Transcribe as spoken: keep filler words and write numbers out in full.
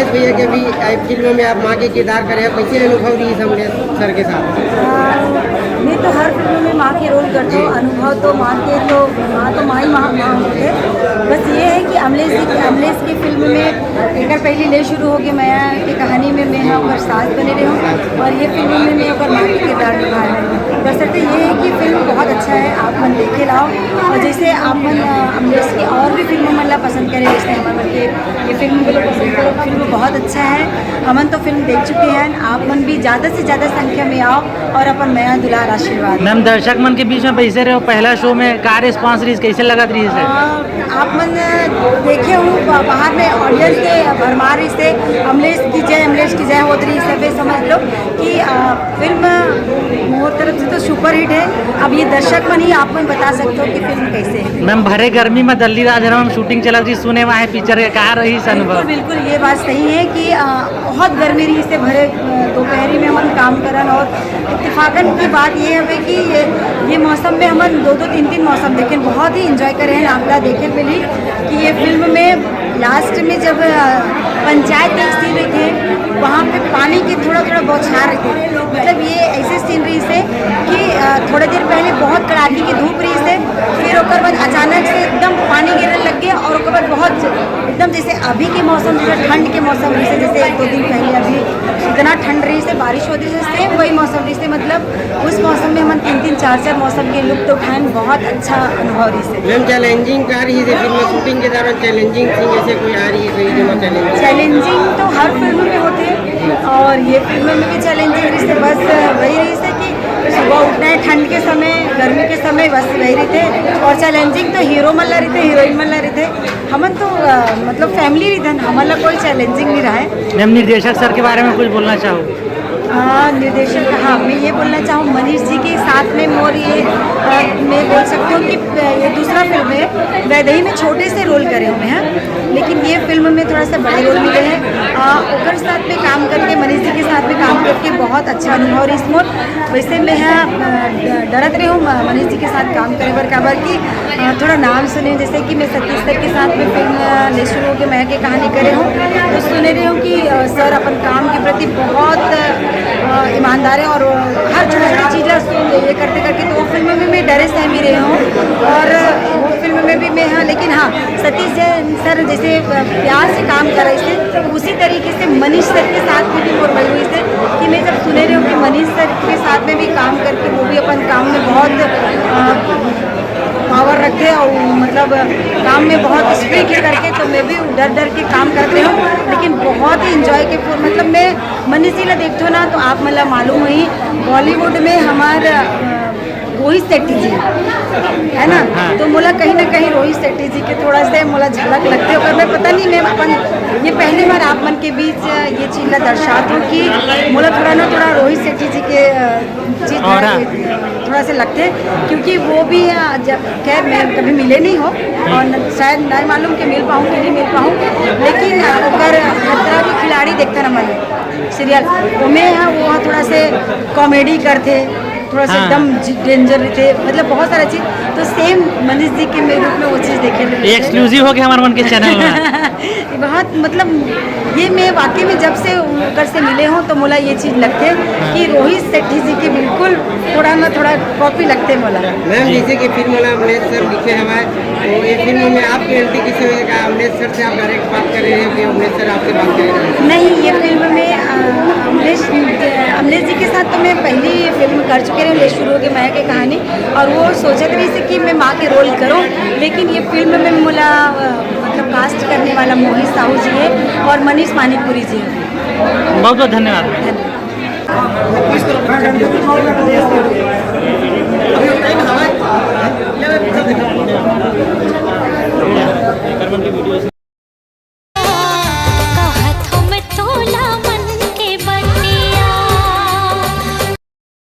भैया के भी, अ, फिल्म में आप माँ के किरदार करे हो, कैसे अनुभव रही अमलेश सर के साथ? हाँ, मैं तो हर फिल्म में माँ के रोल करती हूँ। जी। अनुभव तो माँ के तो, माँ तो माँ ही माँ, माँ होते। बस ये है कि अमलेश जी, अमलेश की फिल्म में एक पहले ले शुरू हो गए, माँ के कहानी में मैं हाँ ओकर सास बने रहे हूँ और ये फिल्म में मैं ओकर माँ के किरदार निभा रही हूँ। बस ये है कि फिल्म बहुत अच्छा है, आप मन देखे लाओ। और जैसे आप मन, अ, अमलेश के और भी फिल्म मन ला पसंद करे, जैसे हमारे मन के ये फिल्म को पसंद करो, फिल्म बहुत अच्छा है। हमन तो फिल्म देख चुके हैं, आप मन भी ज़्यादा से ज़्यादा संख्या में आओ और अपन मया दुलार आशीर्वाद। मैम, दर्शक मन के बीच में बैसे रहे हो, पहला शो में का रिस्पांस रही, कैसे लगत रही है? अ, आप मन देखे हो, ब-, बाहर में ऑडियंस के भरमार रही से, "अमलेश की जय, अमलेश की जय" होत रही से, फिर समझ लो कि, अ, फिल्म मोर तरफ से तो सुपरहिट है। अब ये दर्शक मन ही आप मन बता सकते हो कि फिल्म कैसे है। मैम, भरे गर्मी में दल्ली राधेराम शूटिंग चलत रही, सुने वहाँ पिक्चर के का रही से अनुभव? बिल्कुल, बिल्कुल, ये बात सही है कि, अ, बहुत गर्मी रही से भरे, अ, दोपहरी में हमन काम करन और इत्तेफाकन की बात ये हवे कि ये, ये मौसम में हमन दो दो तीन तीन मौसम देखेन, बहुत ही एंजॉय करे हैं। आपला देखे मिली कि ये फिल्म में लास्ट में जब, अ, पंचायत एक सीन रहिथे, वहाँ पे पानी के थोड़ा थोड़ा बौछार रहिथे। मतलब ये ऐसे सीन रही से कि, अ, थोड़ा देर पहले बहुत कड़ाके की धूप रही से, फिर ओकर बाद अचानक से एकदम पानी गिरने लग गया और ओकर बाद बहुत एकदम जैसे अभी के मौसम, जैसे ठंड के मौसम रही से, जैसे एक दो दिन पहले अभी इतना ठंड रही से, बारिश होती से, सेम वही मौसम रही से। मतलब उस मौसम में हमन तीन तीन चार चार मौसम के लुत्फ उठाएन, बहुत अच्छा अनुभव रही से। मैम, चैलेंजिंग का रही से फिल्म में शूटिंग के दौरान चैलेंजिंग सीन ऐसे कोई आ रही है, कोई जो चैलेंजिंग? चैलेंजिंग तो हर फिल्म में होते हैं और ये फिल्म में भी चैलेंजिंग रही से। बस वही रही से कि सुबह उठना है ठंड के समय, गर्मी के समय, बस वही रहिथे। और चैलेंजिंग तो हीरो मन ला रहिथे, हीरोइन मन ला रहिथे। हमन तो, अ, मतलब फैमिली रहिथन, हमन ला कोई चैलेंजिंग नहीं रहा है। मैम, निर्देशक सर के बारे में कुछ बोलना चाहो? अ, निर्देशक, हाँ, मैं ये बोलना चाहूँ, मनीष जी के साथ में मोर ये, अ, मैं बोल सकती हूँ कि, अ, ये दूसरा फिल्म है। वैदेही में छोटे से रोल करे हुए हैं, लेकिन ये फिल्म में थोड़ा सा बड़े रोल मिले हैं। अ, ओकर साथ में काम करके, मनीष जी के साथ में काम करके बहुत अच्छा अनुभव रही मोर। वैसे मैं ह, अ, डरत रहे हूँ म-, मनीष जी के साथ काम करे बर, काबर कि, अ, थोड़ा नाम सुने, जैसे कि मैं सतीश सर के साथ में फिल्म, अ, ले शुरू होके मया के कहानी करे हूँ, तो सुने रहे हूँ कि, अ, सर अपन काम के प्रति बहुत, अ, ईमानदार है और हर छोटी छोटी चीज़ ला सु-, ये करते करते, तो वो फिल्म में मैं डरे सहमी रहे हूँ और वो फिल्म में भी मैं, हाँ, लेकिन हाँ, सतीश जैन सर जैसे, अ, प्यार से काम करे से, उसी तरीके से मनीष सर के साथ में भी मोर वही हुई से कि मैं जब सुने रही हूँ कि मनीष सर के साथ में भी काम करके वो भी अपन काम में बहुत, अ, पावर रखते हैं और मतलब काम में बहुत स्ट्रिक्ट करके, तो मैं भी डर डर के काम करते हूँ। लेकिन बहुत ही इंजॉय के, मतलब मैं मनीष जी ला देखते हो ना, तो आप मतलब मालूम हुई बॉलीवुड में हमार, अ, रोहित शेट्टी जी, है ना? हाँ। तो मोला कहीं ना कहीं रोहित शेट्टी जी के थोड़ा से मोला झलक लगथे, ओकर मैं पता नहीं, मैं अपन ये पहली बार आप मन के बीच ये चीज ला दर्शात हूँ कि मोला थोड़ा ना थोड़ा रोहित शेट्टी जी के, अ, चीज और हाँ। थोड़ा से लगथे, क्योंकि वो भी, अ, जब, खैर मैं कभी मिले नहीं हो और न, शायद नहीं मालूम कि मिल पाऊँ कि नहीं मिल पाऊँ, लेकिन, अ, ओकर खतरा के खिलाड़ी देखथन हमन सीरियल, ओमे ह वो ह थोड़ा से कॉमेडी करथे, थोड़ा सा हाँ। एकदम डेंजर रहिथे, मतलब बहुत सारा चीज। तो सेम मनीष जी के मेरे रूप में वो चीज देखे ला ये मिलथे। एक्सक्लूसिव हो गया हमारे मन के चैनल में। ये बहुत, मतलब ये मैं वाकई में जब से ओकर से मिले हूँ तो मोला ये चीज लगथे हाँ। कि रोहित शेट्टी जी के बिल्कुल थोड़ा ना थोड़ा कॉपी लगथे मोला। मैम, जैसे कि फिल्म वाला अमलेश सर लिखे हमारे, तो ये फिल्म में आपकी एंट्री किसे हुई? क्या अमलेश सर से आप डायरेक्ट बात कर रहे हैं कि अमलेश सर आपसे बात कर रहे हैं? नहीं, ये फिल्म में, अ, अमलेश, अमलेश जी के साथ तो मैं पहली फिल्म कर चुके रहे, ले शुरू हो गई मया के कहानी, और वो सोचत रही थी कि मैं माँ के रोल करूँ, लेकिन ये फिल्म में मोला, अ, मतलब कास्ट करने वाला मोहित साहू जी है और मनीष पानीपुरी जी है। बहुत बहुत धन्यवाद। धन्यवाद।